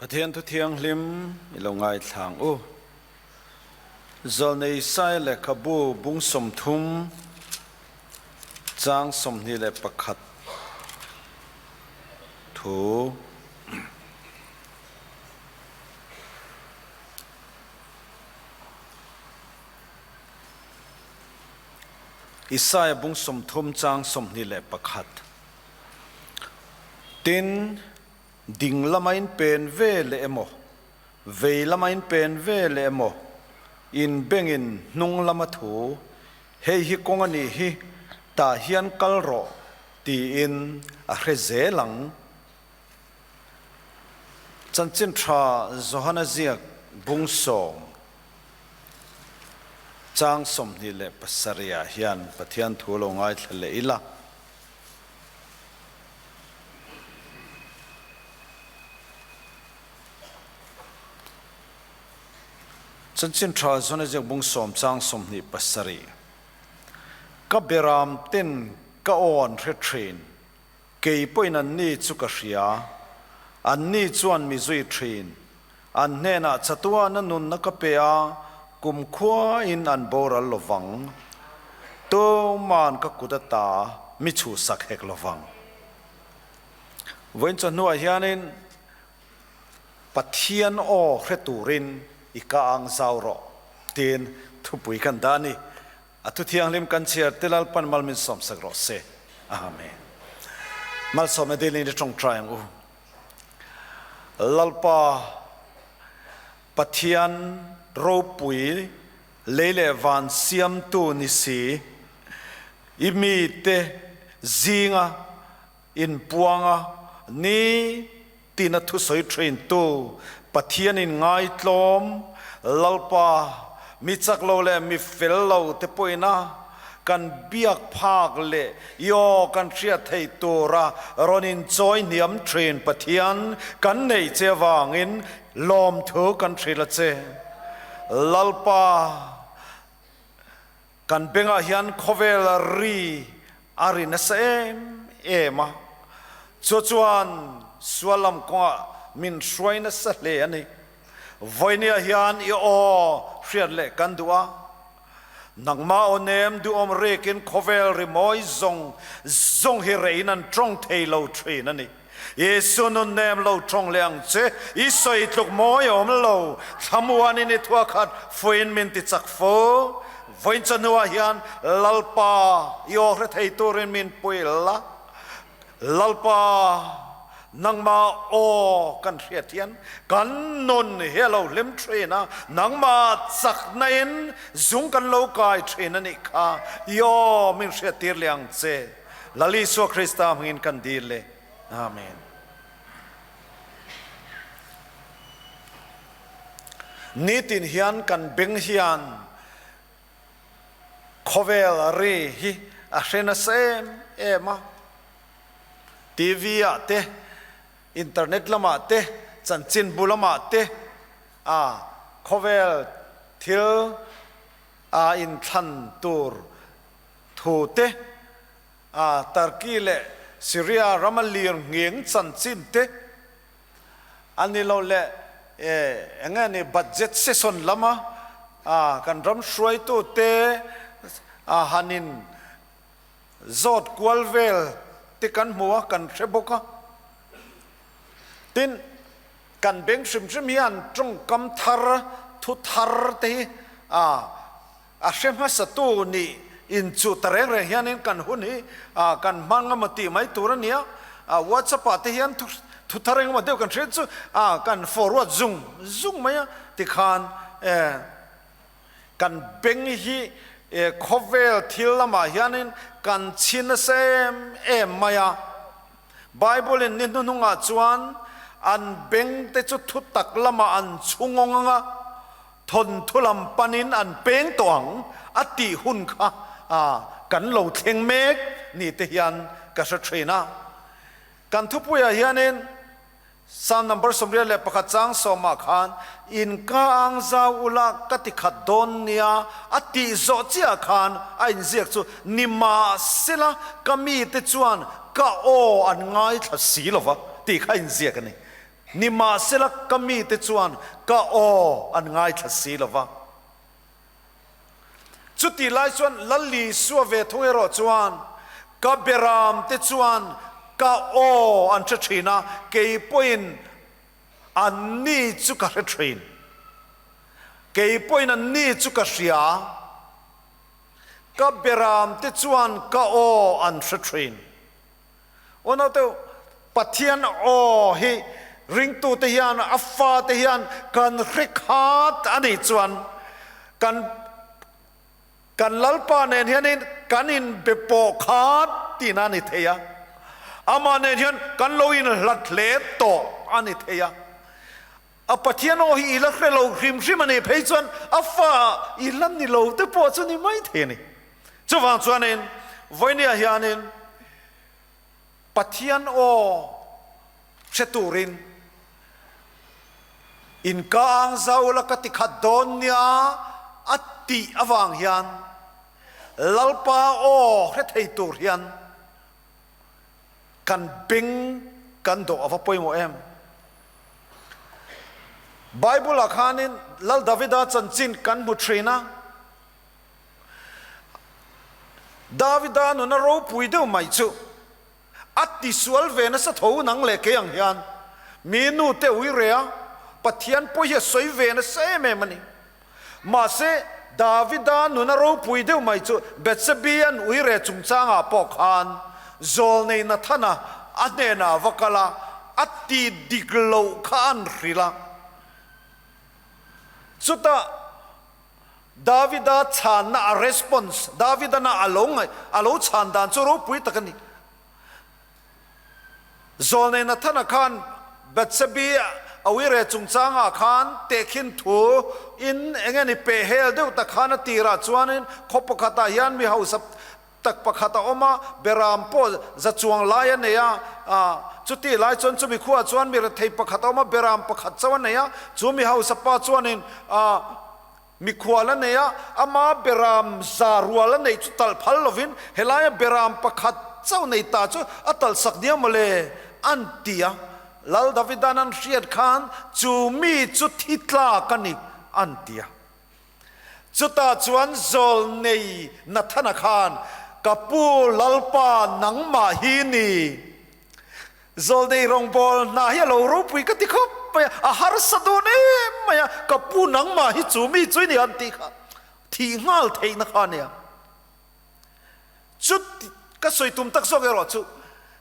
Pathian Thu Thianghlim i lo ngaithla ang u. Zawlnei Isaiah lehkhabu bung 30 chang 21 thu. Isaiah bung 30 chang 21. Tin, ding lama in pen ve leh emaw, vei lama in pen ve leh emaw, in bengin hnung lama thu, Hei hi kawng a nih hi, tah hian kal rawh, tiin a hre zel ang. Chanchin tha Johana ziak bung sawm chang 27 ah hian Pathian thu lo ngaithla leh ila. Chanchin tha Johana ziak bung sawm chang 27 Ka beram ten ka aw an hre thin. Kei pawhin anni chu ka hria, anni chuan mi zui thin. An hnenah chatuana nunna ka pe a, kumkhuain an boral lo vang. Tuman ka kut ata mi chhuhsak hek lo vang. Vawiin chawhnuah hianin Pathian aw hre turin i ka ang zau rawh tiin thupui kan dah a ni. A thu thianghlim kan chhiar te Lalpan mal min sawmsak rawh se. Amen. Malsawmna dilin i tawngtai ang u. Lalpa Pathian ropui lei leh van siamtu ni si, i mite zinga inpuanga ni tina thusawi thintu Pathian in ngaitlawm Lalpa mi chak lo leh mi fel lo te pawhin a kan biak phak leh i aw kan hriat theih tura rawn in chawi hniam thin Pathian kan neih che avangin lawmthu kan hrilh a che. Lalpa Kan bengah hian khawvel ri a ri nasa em em a, chu chuan sual lam kawngah min hruai nasa hle a ni. Vawinia hian i aw hriat leh kan duh a, nangmah aw nem duhawm rikin khawvel ri mawi zawng zawng hi reiin an tawng thei lo thin a ni. Jesuh nun nem lo tawng leh ang che, i sawi tluk mawi a awm lo, thlamuanin i thuakhat fuiin min ti chak fo. Vawiin chawhnuah hian Lalpa i aw hre thei turin min pui la, Lalpa nangmah aw kan hriat hian kan nun hi a lo hlim thin a, nangmah chakna in zung kan lo kai thin a nih kha, i aw min hriattir leh ang che. Lal Isua Krista hmangin kan dil le. Amen. Nitin hian kan beng hian khawvel ri hi a hre nasa em em a. TV ah te, internet lamah te, chanchinbu lamah te a khawvel thil a inthlan tur Thu te, a Turkey leh Syria rama lir ngheng chanchin te a ni lo leh eng nge ni budget session lama kan ram hruaitu te han in zawt kual vel te kan hmu a, kan hre bawk a. Tin, kan beng hrim hrim hian tawngkam thar, thu thar te hi a A hre hmasatu nih inchuh ta reng reng hianin kan hun hi kan hmang emaw tih mai tur a nia. WhatsApp ah te hian thu thar engemaw deuh kan hriat chu kan forward zung zung mai a tikhan kan beng hi khawvel thil lamah hianin kan chhi nasa em em mai a. Bible in ni hnuhnungah chuan an beng te chu thutak lamah an chhungawng ang a, Thawnthu lam panin an peng tawh ang a tih hun kha kan lo thleng mek ni te hian ka hre thin a. Kan thupuiah hianin Psalm number 81 chang sawmah khan in ka ang zau ula ka ti khat dawn nia a tih zawh chiah khan a inziak chu nimahsela ka mite chuan ka aw an ngaithla si lova tih kha a inziak a ni. Nimahsela ka mite chuan ka aw an ngaithla si lo va. Chutih lai chuan Lal Isua ve thung erawh chuan, Ka beramte chuan ka aw an hre thin a, kei pawhin anni chu ka hre thin. Kei pawhin anni chu ka hria. Ka beramte chuan ka aw an hre thin. Aw naute, Pathian aw hi ringtute hian, a fate hian kan hre khat a nih chuan kan kan Lalpa nen hianin kan inbe pawh khat tihna a ni thei a. Amah nen hian kan lo inhlat hle tawh a ni thei a. A Pathian aw hi i la hre lo hrim hrim a nih phei chuan a fa i la ni lo te pawh chu ni mai thei a ni. Chuvang chuanin vawinia hianin Pathian aw hre turin inka ang zau la ka ti khat dawn nia a tih avang hian Lalpa aw hre thei tur hian Kan beng kan dawh a va pawimawh em? Bible-ah khanin Lal Davida chanchin kan hmu thin a. Davida nuna ropui deuh mai chu a tisual ve nasa tho nang leh kei ang hian mi nu te ui reh a, Pathian pawh hi a sawi ve nasa em em a ni. Mahse, Davida nuna ropui deuh mai chu Bethsebi an uire chungchangah pawh khan zawlnei Nathana a hnenah va kal a, a ti dik loh kha an hrilh a. Chutah Davida chhanna a response, Davidana a lo ngaih, a lo chhan dan chu ropui tak a ni. Zawlnei Nathana khan Bathsebi a uire chungchangah khan tehkhin thu in eng nge ni peh hel deuh tak khan a tirah chuanin khaw pakhatah hian mi hausa tak pakhat a awm a, beram pawh za chuang lai a nei a, chuti lai chuan chumi khuaah chuan mi rethei pakhat a awm a, beram pakhat chauh a nei a, chu mi hausa pa chuanin Mikhual a nei a, ama beram za rual a neih chu talh phal lovin helaia beram pakhat chauh nei ta chu a talh sak nia mawle, an ti a. Lal Davidan an hriat khan chu mi chu thi tlak a ni, an ti a. Chutah chuan zawl nei Nathana khan, Ka pu Lalpa nangmah hi ni. Zawlnei rawngbâwl hna hi a lo ropui ka ti khawp mai a, a harsa dawn em mai a, ka pu nangmah hi chu mi chu i ni han tih kha thih nghal theihna kha a nia. Chu ka sawi tum tak zawk erawh chu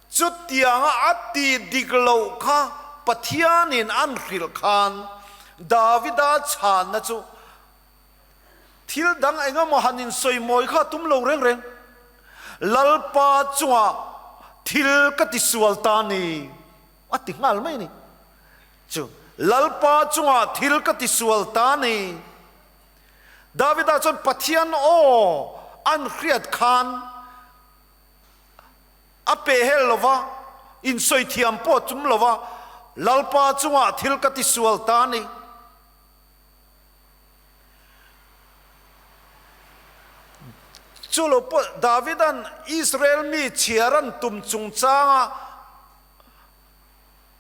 chutianga a ti dik loh kha Pathianin an hrilh khan Davida chhanna chu Thil dang engemaw han insawimawi kha a tum lo reng reng. Lalpa chungah thil ka tisual ta ni a ti nghal mai a ni. Chu Lalpa chungah thil ka tisual ta ni. Davida chuan Pathian aw an hriat khan a pehhel lo va, insawi thiam pawh a tum lo va, Lalpa chungah thil ka tisual ta ni. Chu lo pawh Davida'n Israel mi chhiar an tum chungchanga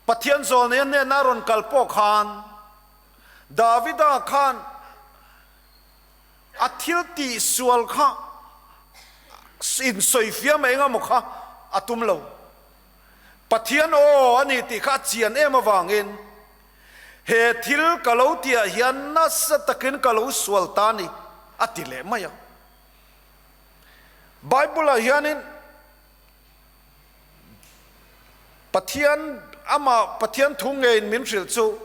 Pathian zawlnei a hnena a rawn kal pawh khan Davida khan a thil tihsual kha insawifiam eng emaw kha a tum lo. Pathian aw a ni tih kha a chian em avangin He thil ka lo tihah hian nasa takin ka lo sual ta ni, a ti leh mai a. Bible-ah hianin Pathian, amah Pathian thu ngeiin min hrilh chu,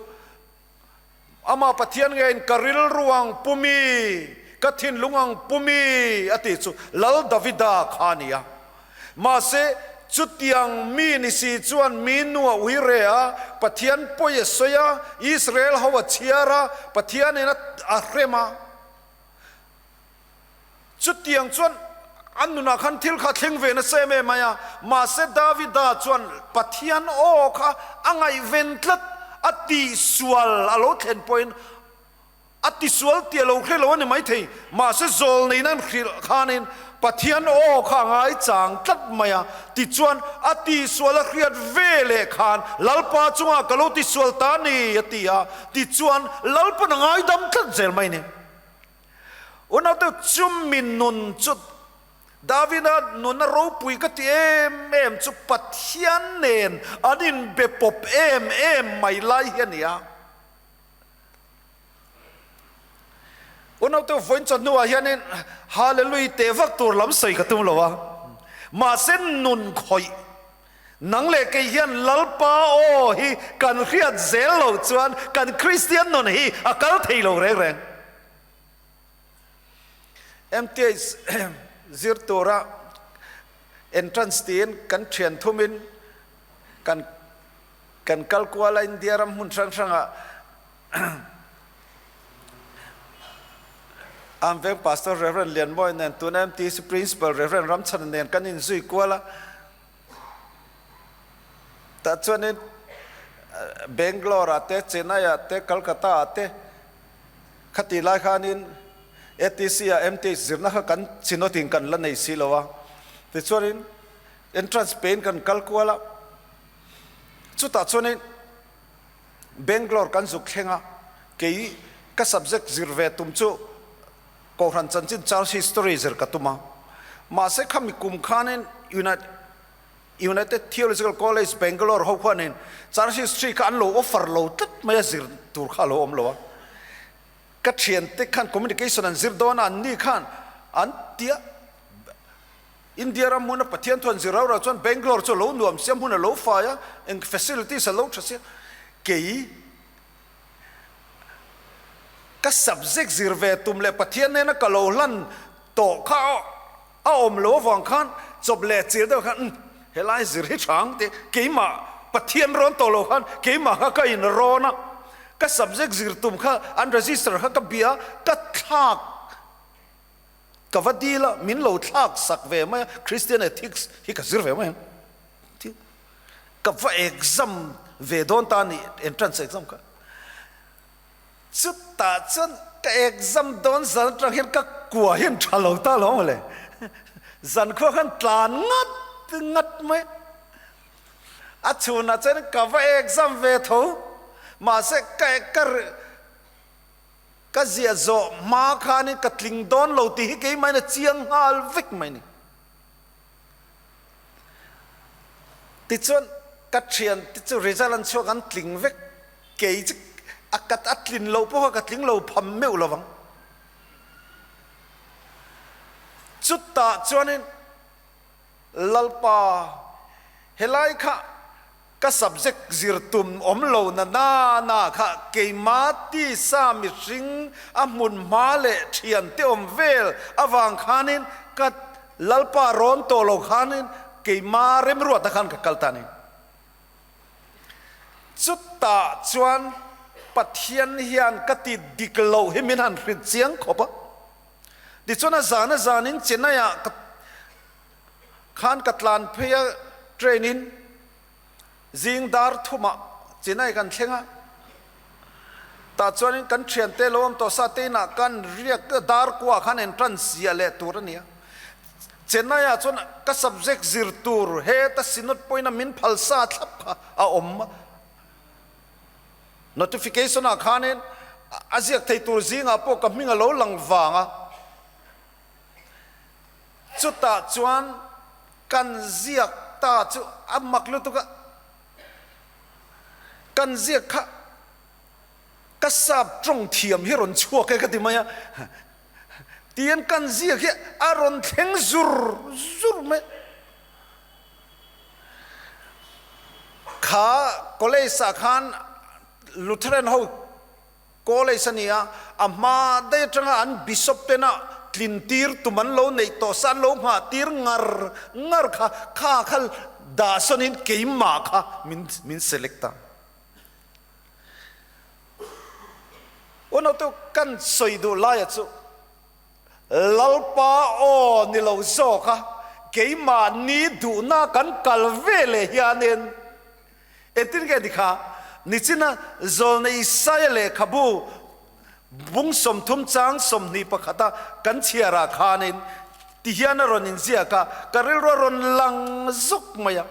amah Pathian ngeiin ka rilru ang pu mi, ka thinlung ang pu mi a tih chu Lal Davida kha a ni a. Mahse, chutiang mi ni si chuan mi nu a ui re a, Pathian pawi a sawi a, Israel ho a chhiar a, Pathianin a hrem a. Chutiang chuan a nunah khan thil kha a thleng ve nasa em em mai a. Mahse, Davida chuan Pathian aw kha a ngaihven tlat, a tihsual a lo thlen pawhin. A tisual tih a lo hre lo a ni maithei, mahse zawlneina an hrilh khanin Pathian aw kha a ngaichang tlat mai a, tichuan a tihsual a hriat ve leh khan Lalpa chungah ka lo tisual ta a ni a ti a, tichuan Lalpa'n a ngaidam tlat zel mai a ni. Unaute chumi nun chu Davida nuna ropui ka ti em em chu Pathian nen an inbe pawp em em mai lai hi a ni a. Unaute vawiin chawhnuah hianin Hallelui teh vak tur lam sawi ka tum lo a, mahse nun khawih nang leh kei hian Lalpa aw hi kan hriat zel loh chuan kan Kristian nun hi a kal thei lo reng reng. MTH zir tura entrance tiin kan thian thumin kan kan kal kual a India ram hmun hrang hrangah Amveng Pastor Rev. Lianmawi nen tuna MTC Principal Rev. Ramchhana nen kan inzui kual a. Tah chuanin Bangalore ah te, Chennai ah te, Calcutta ah te khati lai khanin ATC ah MTH zirna kha kan chinawtin kan la nei si lo a. Tichuanin entrance pein kan kal kual a. Chutah chuanin Bangalore kan zuk thleng a, kei ka subject zir ve tum chu Kohhran chanchin Church History zir ka tum a. Mahse khami kum khanin United Theological College Bangalore ho khuanin Church History kha an lo offer lo tlat mai a, zir tur kha a lo awm lo a. Ka thiante khan communication an zir dawn a, anni khan an tia India ram hmuna Pathian thuan zir rau rau chuan Bangalore chu a lo nuam sia, hmun a lo fai a, eng facilities a lo tha sia. Kei ka subject zir ve tum leh Pathian nena ka lo hlan tawh kha a awm lo avang khan chawp leh chil deuh khan umm helai zir hi tha ang tih keimah Pathian rawn tawh lo khan keimah kha ka inrawn a, ka subject zir tum kha an register kha ka bia ka thlak Ka va dil a, min lo thlak sak ve mai a, Christian Ethics hi ka zir ve mai ang tih ka va exam ve dawn ta a ni, entrance exam kha. Chutah chuan ka exam dawn zan atang hian ka kua hian tha lo ta lo mawle, zan khua khan tlan ngat ngat mai. A chhunah chuan ka va exam ve tho, mahse ka ka Ka ziah zawh hma khanin ka tling dawn lo tih hi keimahin a chiang nghal vek mai ni. Tichuan ka thian te chu result an chhuak an tling vek, kei chu a kat a tlin loh pawh kha ka tling lo pham meuh lovang. Chutah chuanin Lalpa helai kha Ka subject zir tum awm lo na na na kha keima tisa mihring a hmun hma leh thian te awm vel avang khanin ka Lalpa rawn tawh lo khanin keima remruatna khan ka kal ta ni. Chutah chuan Pathian hian ka ti dik loh hi min han hrilh chiang khawp a. Tichuan a zan a zanin Chennai-ah ka Khan ka tlan phei a train in zing dar thumah Chennai kan thleng a, tah chuanin kan thiante lo awm tawh sa te inah kan riak dar kuah khan entrance ziah leh tur a ni a. Chennai ah chuan ka subject zir tur heta synod pawhin a min phal sa thlap kha a awm a, notification ah khanin a ziak thei tur zingah pawh ka hming a lo lang vang a. Chutah chuan kan ziak ta chu a mak lutuk a, kan ziak kha ka sap tawng thiam hi rawn chhuak e ka ti mai a, tiin kan ziak hi a rawn thleng zur zur mai. Kha college ah khan Lutheran ho College a ni a, a hma daih atanga an Bishop tena tlin tir tum an lo neih tawh sa an lo nghah tir ngar ngar kha, kha kha dah sawnin keimah kha min min select a. Unautu kan sawi duh laia chu Lalpa aw ni lo zawk a, keimahni duhna kan kal ve leh hianin Engtin nge ni kha? Nichina Zawlna Isaia lehkhabu Bung 30 chang 21 a kan chhiarah khanin tihian a rawn inziak a, ka rilru a rawn lang zuk mai a.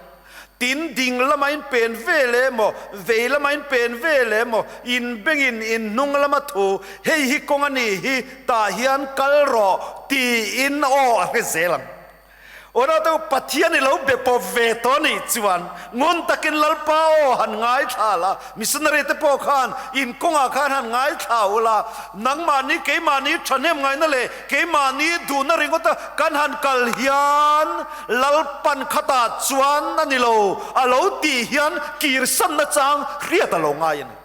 Tin, ding lama in pen vel emaw, vei lama in pen vel emaw, in bengin in hnung lama thu, hei hi kawng a nih hi, tah hian kal rawh tiin aw a hre zel ang. Aw te u, Pathian i lo be pawp ve tawh nih chuan ngun takin Lalpa aw han ngaithla la, missionary te pawh khan in kawngah khan han ngaithla u la, nangmahni keimahni thahnem ngaihna leh keimahni duhna ringawta kan han kal hian Lalpan khatah chuan a ni lo, a lo tih hian kirsanna chang hriat a lo ngai a ni.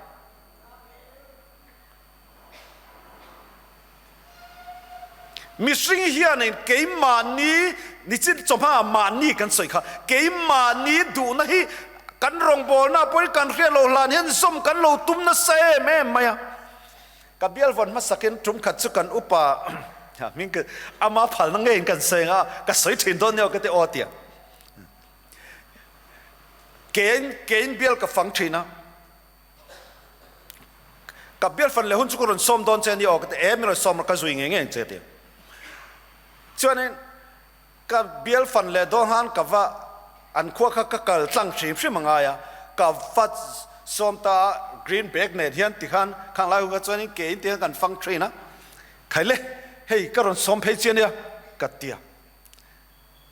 Mihring hianin keimahni nichin chawhma mahni kan sawi kha, keimahni duhna hi kan rawngbawlna pawhin kan hriat loh hlan hian zawm kan lo tum nasa em em mai a. Ka bial vawn hmasakin tum khat chu kan upa hming ama phalna ngeiin kan sawi ang a, ka sawi thin dawn nia ka ti aw tia. Keiin keiin bial ka fang thin a. Ka bial fan leh hun chu ka rawn sawm dawn che a ni aw ka ti e, min rawn sawm rawh ka zui ngei ngei ang che a ti. Chuanin ka bial fan leh dawn khan ka va an khua kha ka kal tlang hrim hrim a ngai a, ka va sawm ta a, green bag nen hian tikhan khang lai hun kha chuanin ke in tikhan kan fang thin a, khaile hei ka rawn sawm phei che a nia ka ti a.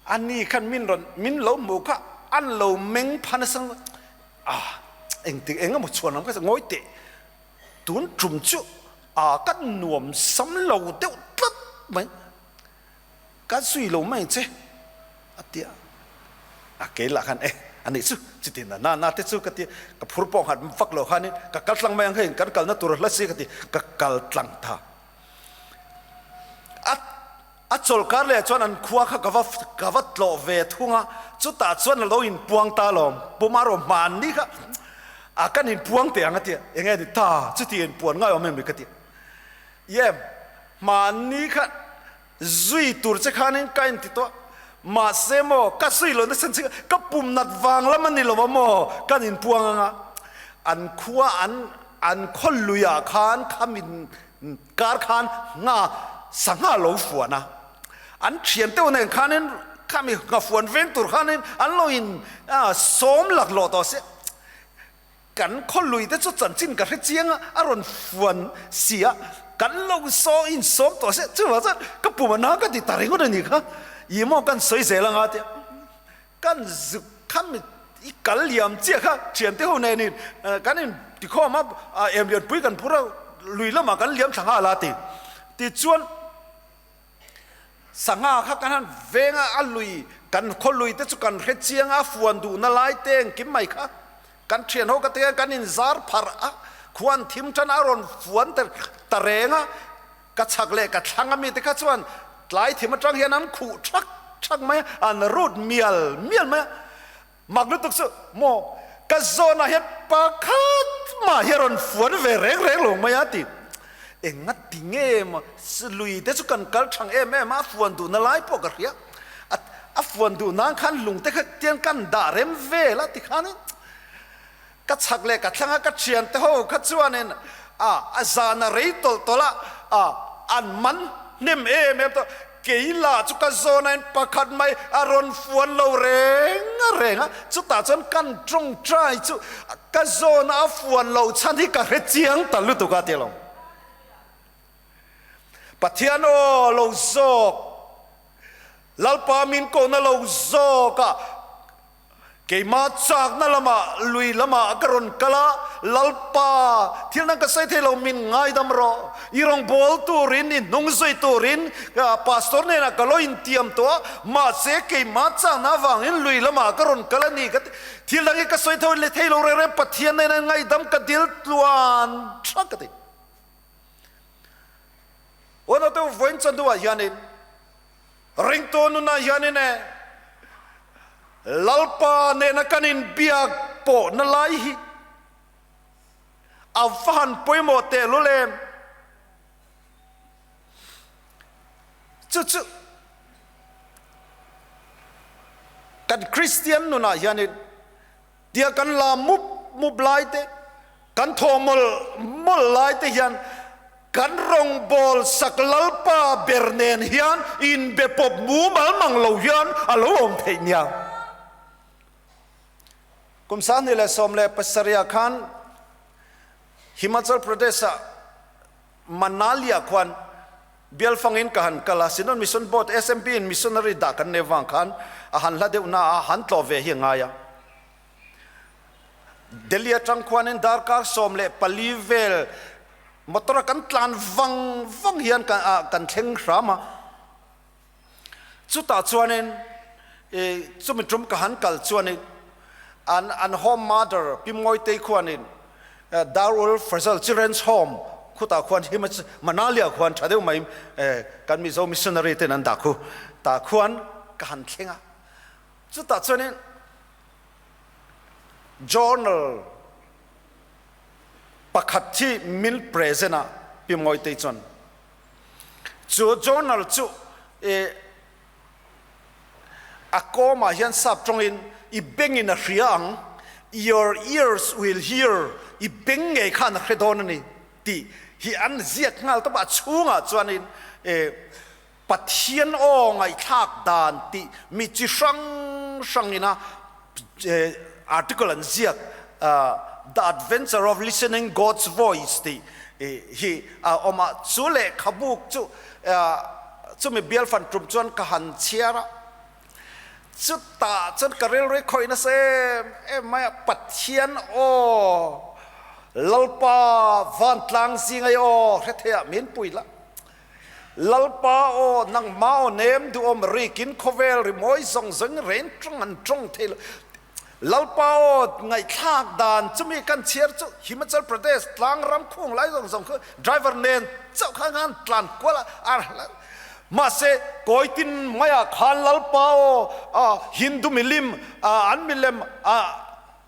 A ni khan min rawn min lo hmuh kha an lo meng pha nasa a engtik eng emaw chhuan ang ka ngawi teh tun tum chu a ka nuam sam lo deuh tlat mai ka zui lo mai che a tia a kei lah khan e a nih chu chuti na na na te chu ka tia ka phur pawh nghat vak lo khanin ka kal tlang mai ang hei kan kalna tur hla si ka ti ka kal tlang ta a A chawlhkar leh chuan an khua kha ka va ka va tlawh ve thung a, chutah chuan a lo inpuang ta alawm, puma rawh hmanni kha a kan inpuang teh ang a ti a, enge ni ta chuti inpuan ngai awm em ni ka ti a, Imm hmanni kha zui tur che khanin ka inti tawh a, mahse maw ka zui lo nasa che ka pum nat vang lam a ni lo a maw kan inpuang ang a, an khua an an khaw luiah khan khamin Kar khan ngha sangha lo fuan a, an thian teuh nen khanin khami ngha fuan veng tur khanin an lo in sawm laklawh tawh se. Kan khawlui te chu chanchin ka hre chiang a, a rawn fuan si a, kan lo saw in sawm tawh se. Chuvang chuan ka pum a na ka ti ta ringawt a ni kha, ih maw kan sawi zel anga tia kan zuk khami i kal liam chiah kha thian te ho nenin kan in tikhawm a em lian pui kan phur a lui lamah kan liam thla nghal a ti tichuan sangha kha kan han veng a a lui kan khaw lui te chu kan hre chiang a fuan duhna lai te engkim mai kha kan thian ho ka te kan in zar pharh a khuan thim tan a rawn fuan ta reng a Ka chhak leh ka thlang ami te kha chuan tlai thim atang hian an khuh thak thak mai a, an rut mial mial mai a. Mak lutuk chu maw ka zawnah hian pakhat mah hi a rawn fuan ve reng reng lo mai a ti. Enga ti nge maw lui te chu kan kal thang em em a, a fuan duhna lai pawh ka hria. A fuan duh nan khan lung te kha tiang kan dah rem vel a ti khanin Ka chhak leh ka thlanga ka thiante ho kha chuanin a a zan a rei tawlh tawlh a, a an man hnem em em tawh. Kei lah chu ka zawnain pakhat mai a rawn fuan lo reng a reng a, chutah chuan kan tawngtai chu ka zawna a fuan loh chhan hi ka hre chiang ta lutuk a ti lo. Pathian aw lo zawk, Lalpa min kohna lo zawk a, Keimah chakna lamah, lui lamah ka rawn kal a, Lalpa, thil dang ka sawi thei lo, min ngaidam rawh. I rawngbâwl turin, i hnung zui turin pastor hnenah ka lo intiam tawh a, mahse keimah chakna avangin lui lamah ka rawn kal a ni ka ti. Thil dang hi ka sawi tho leh thei lo reng reng, Pathian hnenah ngaidam ka dil tluan tha ka ti. Unaute u, vawiin chanduah hianin Ringtu nunah hianin e Lalpa nena kan inbiak pawhna lai hi a va han pawimawh tehlul em? Chu chu kan Kristian nunah hianin tia kan la mup mup lai te, kan thaw mawlh mawlh lai te hian. Kan rawngbawl sak Lalpa ber nen hian inbe pawp mumal mang lo hian a lo awm theih nia. Kum 2017 ah khan Himachal Pradesh ah Manali ah khuan bial fangin ka han kal a, Synod Mission Board SMB in missionary dah kan nei vang khan a han hla deuh na a han tlawh ve hi a ngai a. Delhi atang khuanin darkar 14 vel motor a kan tlan vang vang hian kan thleng hram a. Chutah chuanin chumi tum ka han kal chuanin an an home mother Pi Mawitei khuanin Darul Fazal Children's Home khutah khuan Himachal Manali ah khuan tha deuh mai kan Mizo missionary ten an dah khu tah khuan ka han thleng a. Chutah chuanin Journal pakhat hi min present a Pi Mawitei chuan chu journal chu a kawmah hian sap tawngin i bengin a hria ang, your ears will hear, i beng ngei khan a hre dawn a ni tih hi an ziak nghal tawp a, a chhungah chuanin Pathian aw ngaihthlak dan tih mi chi hrang hrangin a article an ziak The Adventure of Listening God's Voice tih hi a awm a, chu lehkhabuk chu chumi bial fan tum chuan ka han chhiar a, chutah chuan ka rilru khawih nasa em em mai a, Pathian aw Lalpa vantlang zingai aw hretheih ah min pui la. Lalpa aw, nangmah aw nem duhawm rikin khawvel rimawi zawng zawng reng tawng an tawng thei lo. Lalpa aw, ngaihthlak dan chumi kan chhiar chu Himachal Pradesh tlang ram khung lai zawng zawng khu driver nen chauh kha khan tlan kual a, mahse kawi tin maiah khan Lalpa aw, Hindu milim, an milem,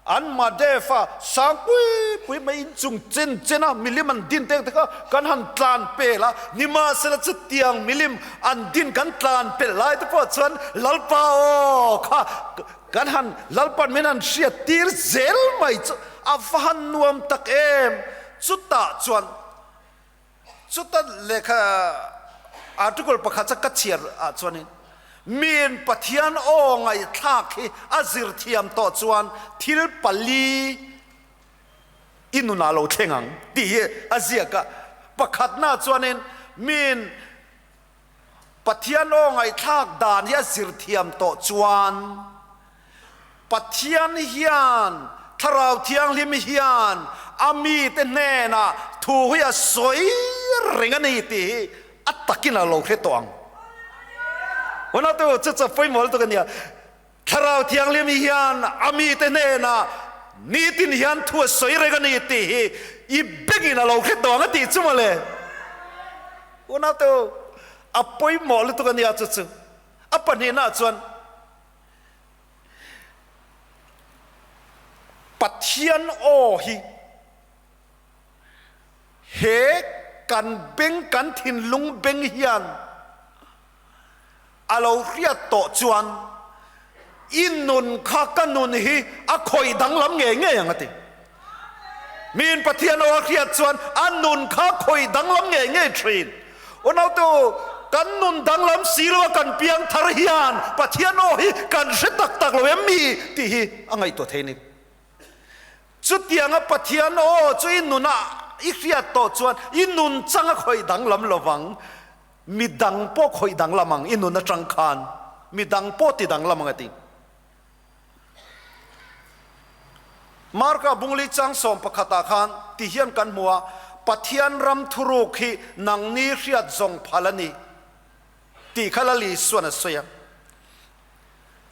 An Madev a sang pui pui mai in chung chen chen a milim an din teng te kha kan han tlan pel a, nimahsela chutiang milim an din kan tlan pel lai te pawh chuan Lalpa aw kha kan han Lalpan min han hriat tir zel mai chu a va han nuam tak em! Chutah chuan Chuta lehkha article pakhat chu ka chhiar ah chuanin miin Pathian aw ngaihthlak hi a zir thiam tawh chuan thil pali i nunah lo thleng ang tih hi a ziak a. Pakhatna chuanin miin Pathian aw ngaihthlak dan hi a zir thiam tawh chuan Pathian hian Thlarau Thianghlim hian a mite hnenah thu hi a sawi reng a ni tih hi a takin a lo hre tawh ang. Unau chu chu pawimawh lutuk a nia. Thlarau Thianghlim hian a mite hnenah nitin hian thu a sawi reng a ni tih hi i bengin a lo hre tawh ang a tih chu mawle. Unau a pawimawh lutuk a nia chu chu. A pahnihnaah chuan Pathian aw hi he kan beng kan thinlung beng hian A lo hriat tawh chuan i nun kha ka nun hi a khawih danglam ngei ngei ang a ti. Miin Pathian aw a hriat chuan a nun kha khawih danglam ngei ngei thin. Unautu, kan nun danglam si lo a kan piang thar hian Pathian aw hi kan hre tak tak lo em mi tih hi a ngaihtuah thei a ni. Chutianga Pathian aw chu i nunah i hriat tawh chuan i nun chang a khawih danglam lo vang. Mi dang pawh khawih danglam ang, i nun atang khan mi dang pawh ti danglam ang a ti. Marka bungli chang 11 ah khan ti hian kan hmu a, Pathian ram thuruk hi nangni hriat zawng phal a ni tih kha Lal Isuan a sawi a.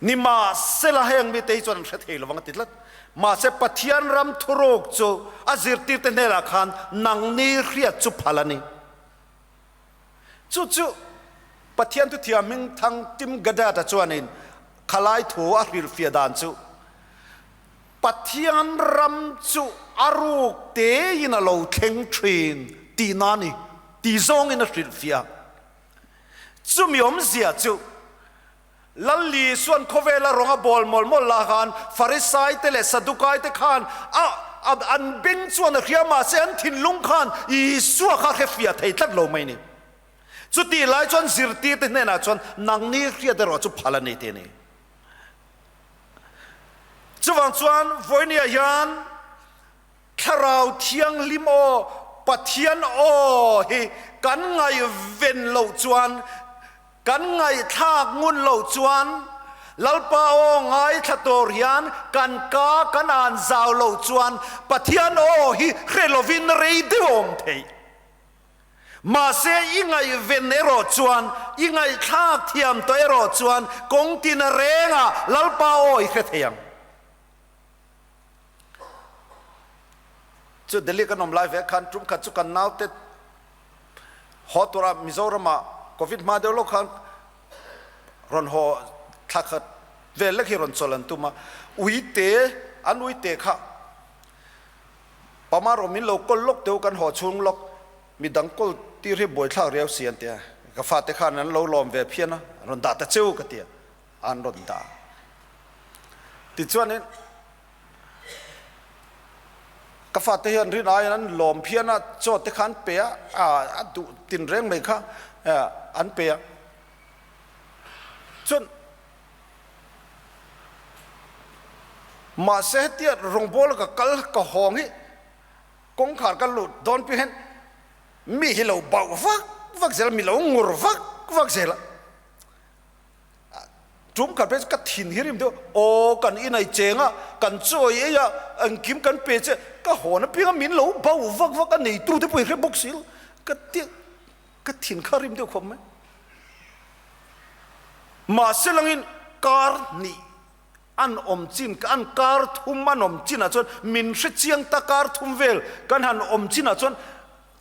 Nimahsela heng mite hi chuan an hre thei lovang a ti tlat. Mahse Pathian ram thuruk chu a zirtirte hnenah khan nangni hriat chu phal a ni. Chu chu Pathian thuthiam hming thang Tim Gadata chuanin khalai thu a hrilhfiah dan chu, Pathian ram chu a ruk tein a lo thleng thin tihna a ni ti zawngin a hrilhfiah. Chumi awmzia chu Lal Isuan khawvela rawng a bawl mawlh mawlh lah khan Farisaite leh Sadukaite khan a. an beng chuan a hria mahse an thinlung khan Isua kha hre fiah thei tlat lo mai ni. Chutih lai chuan zirtirte hnenah chuan nangni hriat erawh chu phal a ni tih a ni. Chuvang chuan vawinia hian Thlarau Thianghlim aw, Pathian aw hi kan ngaihven loh chuan, kan ngaihthlak ngun loh chuan, Lalpa aw ngaithla tur hian kan ka kan an zau loh chuan Pathian aw hi hre lovin rei deuh a awm theih. Mahse i ngaihven erawh chuan, i ngaihthlak thiam tawh erawh chuan kawng tina rengah Lalpa aw i hre thei ang. Chu Delhi kan awm lai ve khan tum khat chu kan naute haw tura Mizorama Covid hma deuh lawk khan rawn haw thla khat vel lek hi rawn chawl an tum a, uite an uite kha Pama rawh min lo kawl lawk teu kan haw chhung lawk midang kawl tir hi buaithlak riau si an ti a, ka fate khan an lo lawm ve phian a, rawn dah ta cheu ka ti a, an rawn dah. Tichuanin ka fate hian rin aiin an lawm phian a, chaw te kha an pe a, a duh tin reng mai kha an pe a. Chuan mahse hetia rawngbawla ka kal ka hawng hi kawngkhar ka lut dawn piah hian mi hi lo bauh vak vak zel a, mi lo ngur vak vak zel a. Tum khat phei chu ka thin hi rim deuh, aw kan inai cheng a, kan chawi ei a, engkim kan pe che, ka hawn apiang a min lo bauh vak vak a neitu te pawh i hre bawk si lo, ka ti ka thin kha rim deuh khawp mai. Mahse langin kar hnih an awm chin, an kar thum an awm chinah chuan min hre chiang ta kar thum vel kan han awm chinah chuan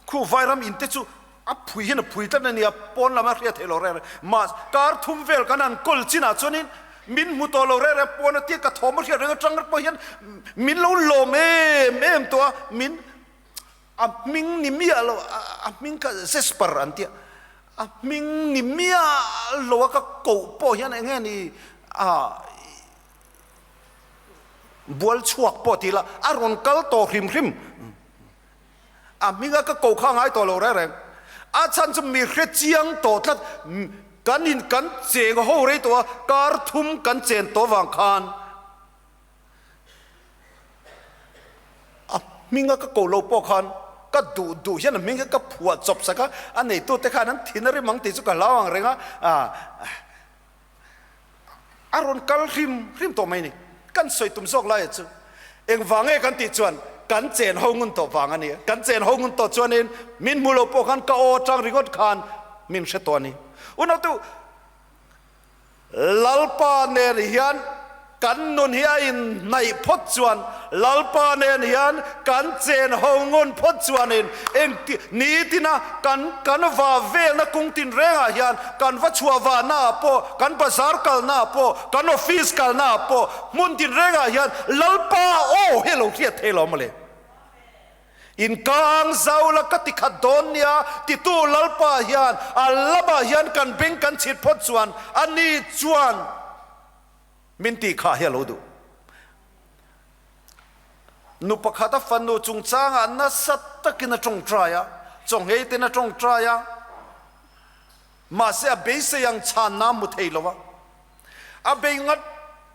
Khu vairam in te chu a phui hian a phui tlat a nia, pawn lam a hriat theih lo reng reng. Mah kar thum vel kan han kawl chinah chuanin min hmu tawh lo reng reng, pawn a tia ka thawm a hriat reng atang pawh hian min lo lawm em em tawh a, min a hming ni miah lo, a hming kha Zesper an tia, a hming ni miah lo a ka koh pawh hian eng nge ni ah bual chhuak pawh ti ila a rawn kal tawh hrim hrim. A hminga ka ko kha ngai tawh lo reng reng. A chhan chu mi hre chiang tawh tlat. Kan in kan cheng ho rei tawh a, kar thum kan chen tawh vang khan a hminga ka ko lo pawh khan ka duh duh hian a hming hi ka phuah chawp sak a, a neitute khan an thin a rim ang tih chu ka hlau ang reng a. A rawn kal hrim hrim tawh mai ni. Kan sawi tum zawk lai chu engvang nge kan tih chuan kan chen ho ngun tawh vang a ni. Kan chen ho ngun tawh chuanin min hmu lo pawh khan ka aw atang ringawt khan min hre tawh a ni. Unautu, Lalpa nen hian Kan nun hi a inhnaih phawt chuan Lalpa nen hian kan chen ho ngun phawt chuanin engti nitina kan kan va velna kung tin rengah hian kan va chhuah vahna ah pawh, kan bazar kalna ah pawh, kan office kalna ah pawh hmun tin rengah hian Lalpa aw hi a lo hriat thei lo mawle. Inkang zau la ka ti khat dawn nia titu Lalpa hian a lamah hian kan beng kan chhit phawt chuan ani chuan Min tih kha hi a lo duh. Nu pakhat a fanu chungchangah nasa takin a tawngtai a, chawnghei ten a tawngtai a, mahse a beisei ang chhanna a hmu thei lo a. A bei ngat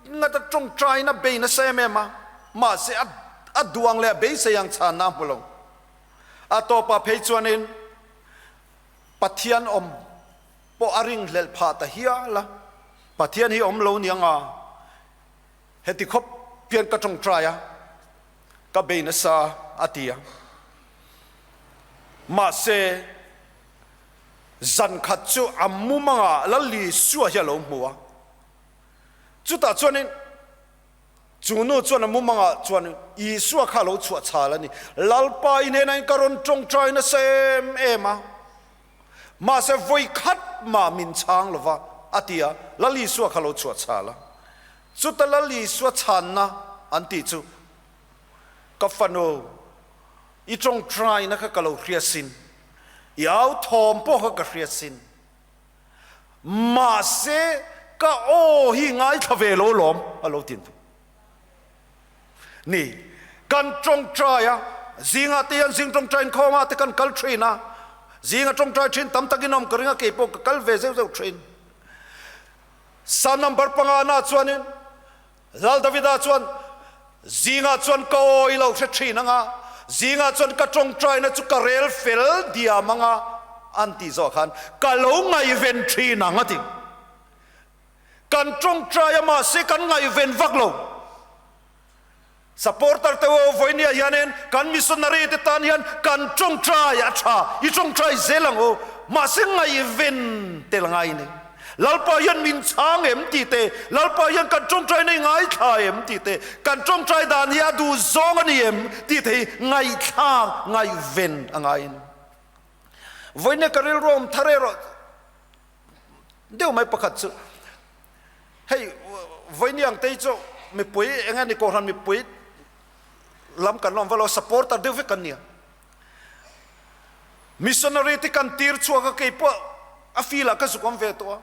ngat a, tawngtaiin a bei nasa em em a, mahse a a duh ang leh a beisei ang chhanna a hmu lo. A tawpah phei chuanin Pathian awm pawh a ringhlelh phah ta hial a, Pathian hi awm lo niang a, heti khawp hian ka tawngtai a, ka bei nasa a ti a. Mahse, zan khat chu a mumangah Lalisua hi a lo hmu a, chutah chuanin Chu nu chuan a mumangah chuan Isua kha a lo chhuah chhal a ni. Lalpa i hnenah in ka rawn tawngtai nasa em em a, mahse vawi khat mah min chhang lo va, a ti a, Lal Isua kha a lo chhuah chhal a. Chuta Lal Isua chhanna an tih chu, Ka fanu, i tawngtaina kha ka lo hria sin, i au thawm pawh kha ka hria sin. Mahse, ka aw hi ngaithla ve lo lawm, a lo ti an ti. Ni, Kan tawngtai a, zingah te hian zing tawngtai inkhawmah te kan kal thin a, zinga tawngtai thin tam takin awm ka ring a, kei pawh ka kal ve zeuh zeuh thin. Psalm number panga na chuanin Lal Davida chuan, Zingah chuan ka aw i lo hre thin ang a, zingah chuan ka tawngtaina chu ka rel fel diam ang a, an tih zawh khan ka lo ngaihven thin ang a ti. Kan tawngtai a mahse kan ngaihven vak lo. Supporter te aw vawinia hianin kan missionary te tan hian kan tawngtai a tha, i tawngtai zel ang u, mahse ngaihven tel ngai ni. Lalpa hian min chhang em tih te, Lalpa hian kan tawngtai nei ngaithla em tih te, kan tawngtai dan hi a duh zawng a ni em tih te hi ngaihthlak ngaihven a ngai a ni. Vawinia ka rilru awm thar erawh deuh mai pakhat chu hei vawinia ang te hi chu mipui eng nge ni kohhran mipui lam kan lawm valo supporter deuh vek kan nia missionary te kan tir chhuak a kei pawh a feel ah ka zuk awm ve tawh a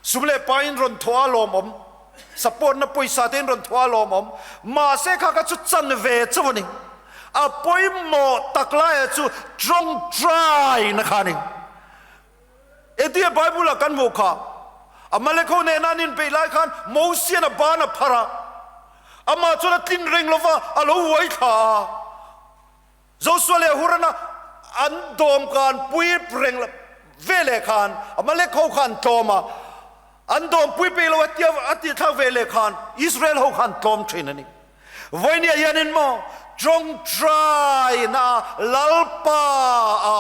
sum leh pa in rawn thawh a lawmawm support na pawisa te in rawn thawh a lawmawm mahse kha kha chu chan ve chauh a ni a pawimawh tak laia chu tawngtai na kha a ni Engtinge Bible ah kan hmuh kha? Amalek ho nena an inbeih lai khan Mosian a ban a phar a, amah chuan a tlin reng lova a lo uai thla a. Josua leh Hurana an dawmkan pui reng veleh khan Amalek ho kha an tlawm a, an dawmpui peih lo a tia a tih thlak veleh khan Israel ho kha an tlawm thin a ni. Vawinia hianin maw tawngtaina Lalpa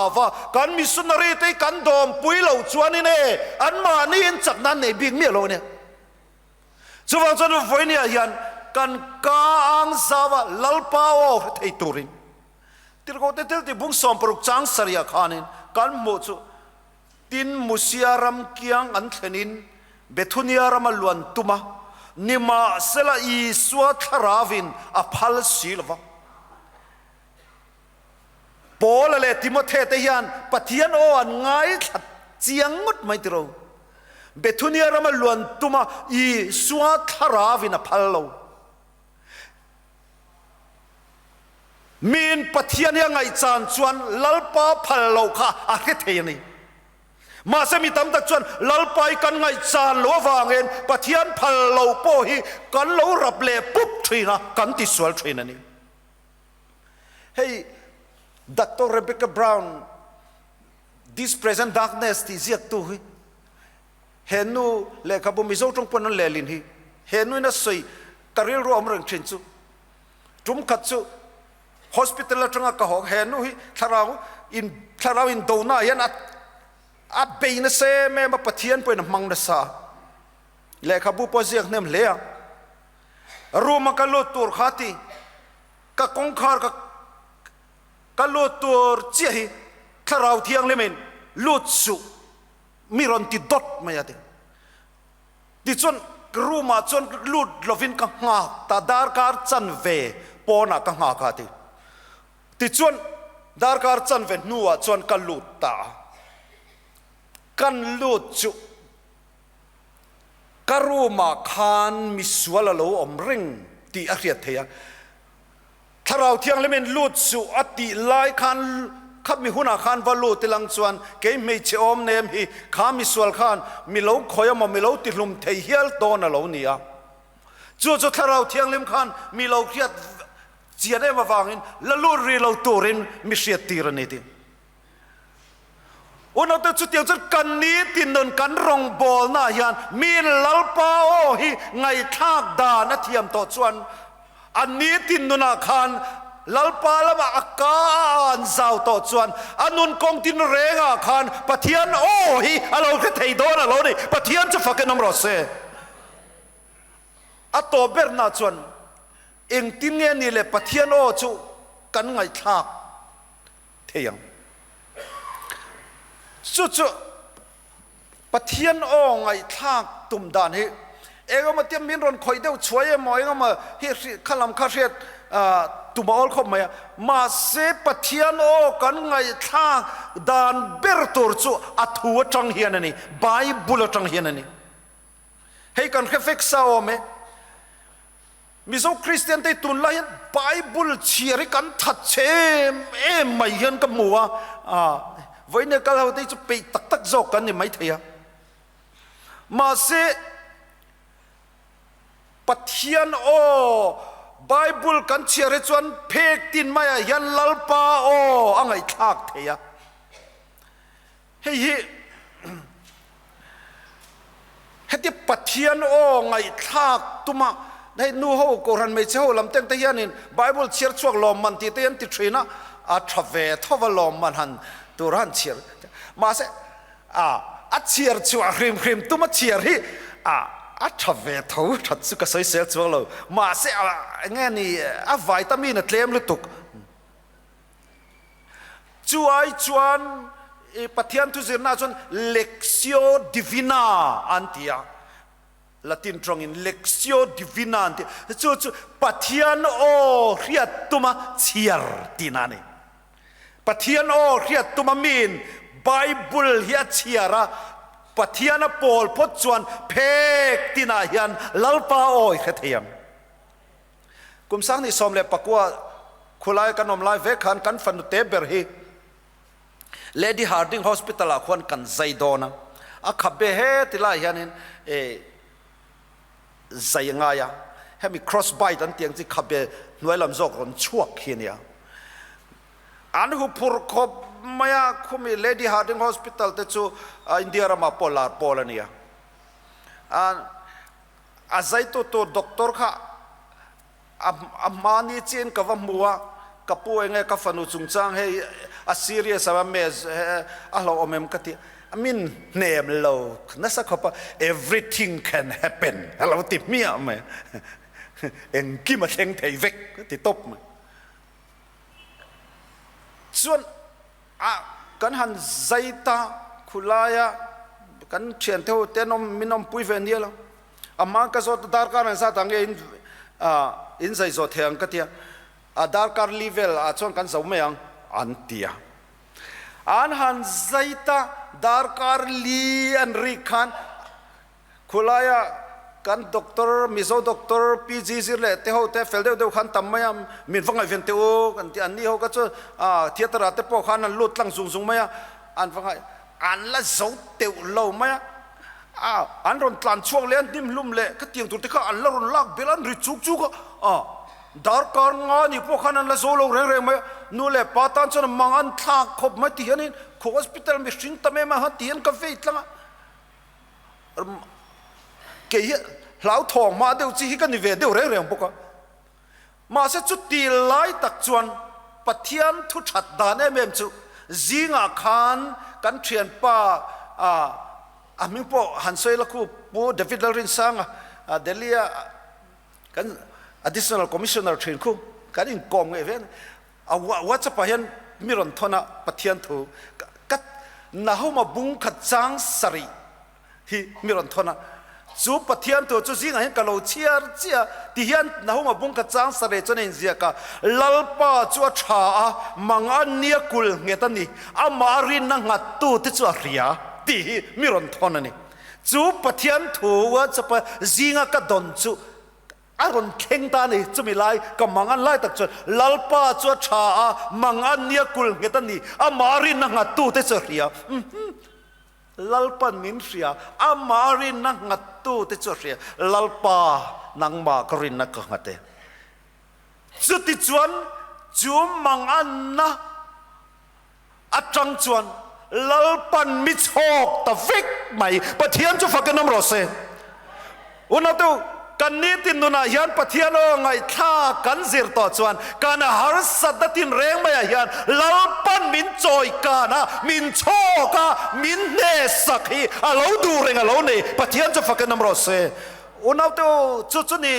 ava kan missionary te hi kan dawmpui lo chuanin e anmahni in chakna an nei bik miah lo a nia. Chuvang chuan vawinia hian kan ka ang zau a Lalpa aw hre thei turin Tirhkohte thil tih bung 60 chang sarih ah khanin kan hmuh chu Tin, Musia ram kiang an thlenin Bethunia rama luan tum a, nimahsela Isua thlarauin a phal si lo va. Paula leh Timothe te hian Pathian aw an ngaithla chiang ngawt mai tiro. Bethunia rama luan tum a, Isua thlarauin a phal lo. Miin Pathian hi a ngaihchan chuan Lalpa phal loh kha a hre thei a ni. Mahse mi tam tak chuan Lalpa hi kan ngaihchan loh avangin Pathian phal loh pawh hi kan lo rap leh pup thin a, kan tisual thin a ni. Hei Doctor Rebecca Brown, This Present Darkness tih ziaktu hi he nu lehkhabu Mizo tawng pawn an lehlin hi he nuin a sawi ka rilru a awm reng thin chu tum khat chu hospital atanga ka haw he nu hi thlarau in thlarau in do na hian a a bei nasa em em a Pathian pawhin a hmang nasa lehkhabu pawh a ziak hnem hle a room a ka lut tur kha ti ka kawngkhar ka ka lut tur chiah hi thlarau thianghlim in lut suh mi rawn ti dawt mai a ti. Tichuan room ah chuan lut lovin ka nghak ta, darkar chanve pawnah ka nghak a ti. Tichuan darkar chanve hnuah chuan ka lut ta a, kan lut chu ka room ah khan misual a lo awm reng tih a hriat theih a. Thlarau Thianghlimin lut suh a tih lai khan khami hunah khan va lut ilang chuan kei hmeichhe awm nem hi kha misual khan mi lo khawi amaw mi lo tihlum thei hial dawn a lo ni a. Chu chu Thlarau Thianghlim khan mi lo hriat chian em avangin la lut rih lo turin mi hriat tir a ni tih. Unaute chutiang chuan kan nitin nun kan rawngbawlnaah hian miin Lalpa aw hi ngaihthlak dan a thiam tawh chuan a nitin nunah khan Lalpa lamah a ka a an zau tawh chuan a nun kawng tin rengah khan Pathian aw hi a lo hre thei dawn a lo ni. Pathian chu fakin awm rawh se. A tawp berna chuan engtin nge ni le Pathian aw chu kan ngaihthlak thei ang. Chu chu Pathian aw ngaihthlak tum dan hi engemaw tia min rawn khawih deuh chhuai emaw engemaw hi kha lam kha hriat tum a awl khawp mai a. Mahse Pathian aw kan ngaihthlak dan ber tur chu a thu atang hian a ni, Bible atang hian a ni. Hei kan hre fek sa awm e. Mizo Kristian te tunlai hian Bible chhiar hi kan that chhe em em mai hian ka hmu a, vawiin kal ho te hi chu peih tak tak zawk kan ni maithei a. Mahse, Pathian aw Bible kan chhiar hi chuan phek tin maiah hian Lalpa aw a ngaihthlak thei a. Hei hi heti Pathian aw ngaihthlak tuma hei nu ho Kohhran hmeichhe ho lam teng te hianin Bible chhiar chhuak lawmman tih te hi an ti thin a, a tha ve tho va lawmman han tur a han chhiar mahse a a chhiar chhuah hrim hrim tuma chhiar hi a a tha ve tho that chu ka sawisel chuang lo mahse a enge ni a vitamin a tlem lutuk. Chu ai chuan i Pathian thuzirna ah chuan Lectio Divina an ti a, Latin tawngin Lectio Divina an ti a, chu chu Pathian aw hriat tuma chhiar tihna a ni. Pathian aw hriat tuma miin Bible hi a chhiar a, Pathian a pawl phawt chuan phek tinah hian Lalpa aw i hre thei ang. Kum sanghnih 14 khulai kan awm lai vek khan kan fanu te ber hi Lady Hardinge Hospital ah khuan kan zai dawn a, a khap be he ti lai hianin e zai a ngai a, hemi cross bite an tih ang chi khap be hnuai lam zawk rawn chhuak hi a nia. An hu phur khawp mai a, khumi Lady Hardinge Hospital te chu India ramah pawh lar pawl a nia. A zaitu tur doctor kha a hmani chiin ka va hmu a, ka pu enge ka fanu chungchang hei a serious a me a hlauhawm em ka ti a, min hnem lo nasa khawp a, everything can happen a lo ti hmiah mai, engkim a thleng thei vek a ti tawp mai. Chuan A kan han zai ta khulaia kan thiante ho te an awm min awmpui ve nia lo. A hma ka zawt a darkar an zat ah nge in in zai zawh thei ang ka tia. A darkar li vel ah chuan kan zo mai ang an ti a. An han zai ta darkar li an rik khan Khulaia kan doctor, Mizo doctor PG zir leh te ho te fel deuh deuh khan tam mai a, min va ngaihven teh u kan ti a, anni ho kha chu theatre ah te pawh khan an lut tlang zung zung mai a, an va ngaih, an la zo teuh lo mai a, a an rawn tlan chhuak leh a, hnim hlum leh khatiang tur te kha an la rawn lak belh a, an ri chuk chuk a, a darkar nga ni pawh khan an la zo lo reng reng mai a, nu leh pa tan chuan mang an thlak khawp mai ti hianin khu hospital mihring tam em a ti hian ka vei tlang a. Kei hi hlauthawng hma deuh chi hi ka ni ve deuh reng reng bawk a. Mahse chuti lai tak chuan Pathian thu that dan em em chu zingah khan kan thianpa a hming pawh han sawi la khu Pu David Lalrinsanga Delhi a kan Additional Commissioner thin khu kan inkawm ngei ve a ni. A WhatsApp ah hian mi rawn thawn a, Pathian thu ka Nahuma bung khat chang sarih hi mi rawn thawn a, chu Pathian thu chu zingah hian ka lo chhiar chiah a, ti hian Nahuma bung khat chang sarih chuan a inziak a, Lalpa chu a tha a, mang a nia kul nghet a ni, amah a rinna nghattu te chu a hria tih hi mi rawn thawn a ni. Chu Pathian thu WhatsApp a zinga ka dawn chu A rawn thleng ta a ni. Chumi lai ka mang an lai tak chuan Lalpa chu a tha a, mang a nia kul nghet a ni. Amah rinna nghattute chu a hria. Umm. Lalpa'n min hria. Amah rinna nghattute chu a hria. Lalpa, nangmah ka rinna ka nghat e. Chutichuan chu mang anna atang chuan Lalpan mi chhawk ta vek mai. Pathian chu fakin awm rawh se. Unautu, kan nitin nunah hian Pathian aw ngaihthlak kan zir tawh chuan kan harsatna tinreng maiah hian Lalpan min chawikan a, min chhawk a, min hnehsak hi a lo duh reng a lo nei. Pathian chu fakin awm rawh se. Unautu, chu chu ni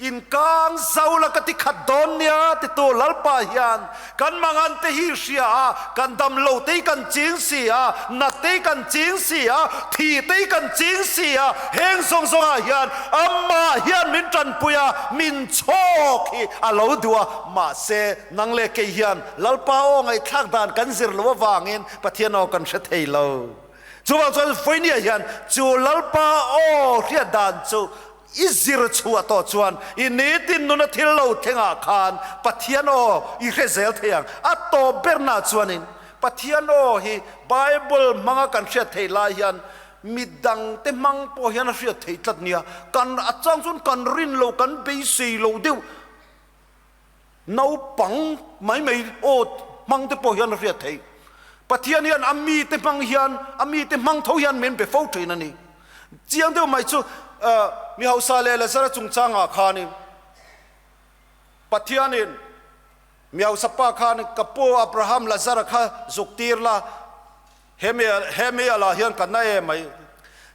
Inkang zo la ka ti khat dawn nia titu Lalpa hian kan mangan te hi hria a, kan dam lo te hi kan ching si a, nat te hi kan ching si a, thi te hi kan ching si a, heng zawng zawngah hian amah hian min tanpui a, min chhawk hi a lo duh a, mahse nang leh kei hian Lalpa aw ngaihthlak dan kan zir lo avangin Pathian aw kan hre thei lo. Chuvang chuan Vawinia hian chu Lalpa aw hriat dan chu. i zir chhuah tawh chuan i nitin nuna thil lo thlengah khan Pathian aw i hre zel thei ang. A tawp berna chuanin Pathian aw hi Bible hmanga kan hriat theih lai hian midangte hmang pawh hian a hriat theih tlat nia. Kan a chang chuan kan rin lo, kan beisei lo deuh naupang mai mai aw hmang te pawh hian a hriat theih. Pathian hian a mite hmang hian, a mite hmang tho hian min be fo thin a ni. Chiang deuh mai chu mi hausa leh Lazara chungchangah khanin Pathianin mi hausa pa khan ka pu Abraham Lazara kha zuk tir la, hemi hemi a lah hian ka na em mai.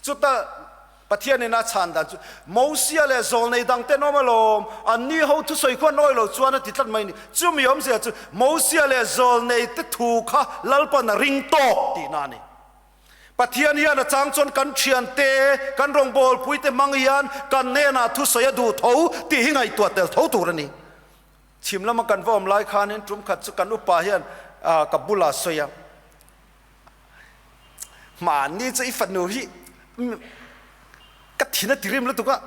Chuta Pathianin a chhan dan chu Mosia leh zawlnei dang ten awm alawm, anni ho thusawi khuan awi lo chuan a ti tlat mai a ni. Chumi awmzia chu Mosia leh zawlnei te thu kha Lalpan a ring tawk tihna a ni. Pathian hian a chang chuan kan thiante, kan rawngbawlpuite hmang hian kan hnenah thusawi a duh tho tih hi ngaihtuah tel tho tur a ni. Chhim lama kan va awm lai khanin tum khat chu kan upa hian ka bulah sawi a, Mahni chu i fanu hi ka thin a ti rim lutuk a,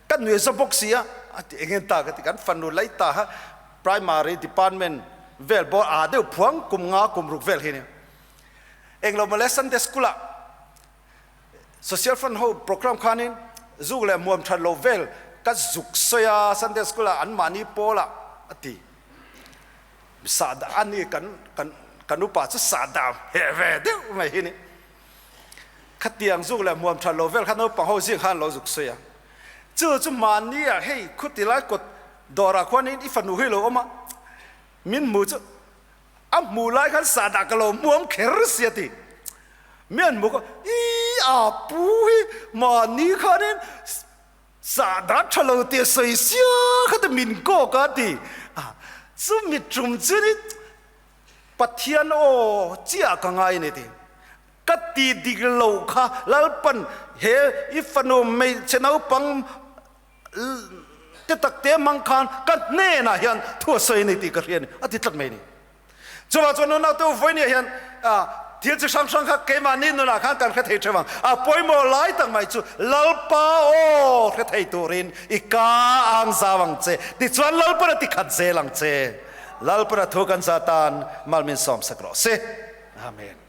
ka nuai za bawk si a, a ti eng eng ta ka ti, kan fanu lai ta kha primary department vel bawr aa deuh phuang kum nga kum ruk vel hi a nia. Englo mawle Sunday school ah Social Front ho program khanin zuk leh hmuam that lo vel ka zuk sawi a Sunday school ah an mahni pawl ah a ti. Sahdah a ni kan kan kan upa chu sahdah heh ve deuh mai hi ni. Khatiang zuk leh hmuam that lo vel kha naupang ho zing khan lo zuk sawi a. Chu chu mahni ah hei khuti lai kawt dawrah khuanin i fanu hi lo awm a min hmu chu A hmuh lai khan sahdah ka lo hmuam kher si a ti. Mi an hmu kha, Ii a pu hi mahni khanin sahdah tha lo tih a sawi sia kha te min kawk a ti. Chumi tum chuanin Pathian aw chiah ka ngai a ni ti. Ka ti dik lo kha Lalpan he i fanu hmeichhe naupang Te tak te mang khan ka hnenah hian thu a sawi a ni tih ka hria a ni, a ti tlat mai a ni. Chuvang chuan nunau te u vawinia hian thil chi hrang hrang kha keimahni nunah khan kan hre thei theuh ang. A pawimawh lai tak mai chu Lalpa aw hre thei turin i ka ang zau ang che, tichuan Lalpan a ti khat zel ang che. Lalpan a thu kan za tan mal min sawmsak rawh se. Amen.